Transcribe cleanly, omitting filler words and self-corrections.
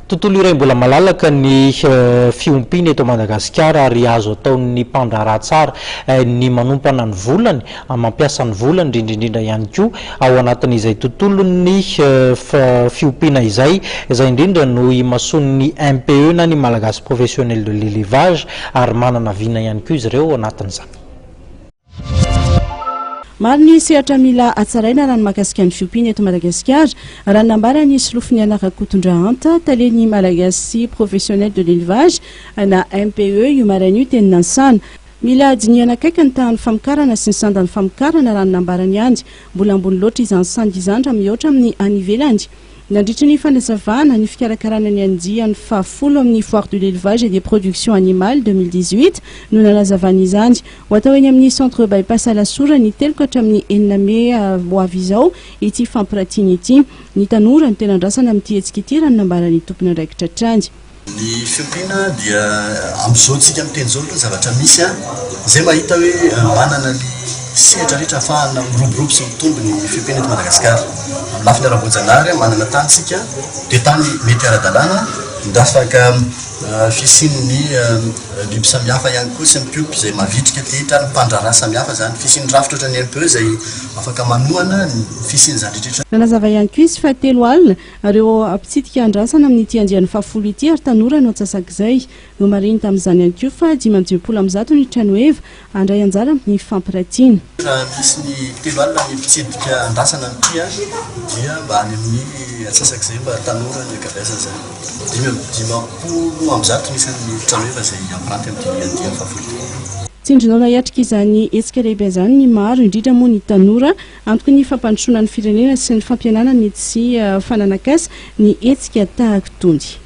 Tontolo iray mbola malalaka ny fiompiana eto Madagasikara ary azo ataon'ny mpandraharaha tsara ny manompana ny volany, mampiasa ny volany indrindra indrindra ihany koa ao anatin'izay tontolon'ny fiompiana izay. Izay indrindra no imasoan'ny MPE na ny Malagasy Professionnel de l'Elevage ary manana vina ihany koa izy ireo ao anatin'izany. Maro ny sehatra mila hatsaraina raha ny mahakasika ny fiompiana eto Madagasikara, raha ny nambaran'i Solofoniaina Rakotondrahanta, talen'ny Malagasy Professionnel de l'Elevage na MPE, io maraina io teny Nansana. Mila dinihana akaiky ny tahan'ny famokarana sy ny sandan'ny famokarana, raha ny nambarany ihany. Mbola ambony loatra izany sanda izany raha mihoatra amin'ny any ivelany. Nandritra ny fanazavana ny fikarakarana ny andiany fahafolo amin'ny Foire de l'élevage et des productions animales 2018 no nanazavany izany. Ho atao eny amin'ny Centre Bypass Alasora ny telo ka hatramin'ny enina mey ho avy izao ity fampiratiana ity. Ny tanora no tena andrasana amin'ity hetsika ity raha ny nambaran'ny tompon'andraikitra hatrany. Ny fiompiana dia amin'izao tsika miteny izao aloha zavatra misy an, izay mahita hoe manana ny sehatra rehetra ahafahana miroborobo sy mitombo ny fiompiana eto Madagasikara. Amin'ny lafiny ara-boajanahary manana tany tsika, dia tany mety ara-dalàna, dia afaka fisian'ny biby samihafa ihany koa sy ny mpiompy izay mavitrika te-hita ary mpandraharaha samihafa izany, fisian'ny rafitra ohatran'ny MPE izay afaka manohana ny fisian'izany rehetra rehetra. Nanazava ihany koa izy fa 30 Ireo mpitsidika andrasana amin'ity andiany fahafolo ity ary tanora no antsasak'izay. Nomarihiny tamin'izany ihany koa fa 155 ny tranoheva handray anjara amin'ny fampiratiana. Raha misy ny 30 ny mpitsidika andrasana amin'ity dia mba any amin'ny antsasak'izay mba tanora ny ankabeazany izany. 155 ny isan'ny tranoheva izay hampiranty amin'ity andiany fahafolo ity. Tsindrinona hiatrika izany hetsika lehibe izany ny maro, indrindra moa ny tanora. Antoky ny fampandrosoana ny firenena sy ny fampihenana ny tsy fananan-kasa ny hetsika tahaka itony.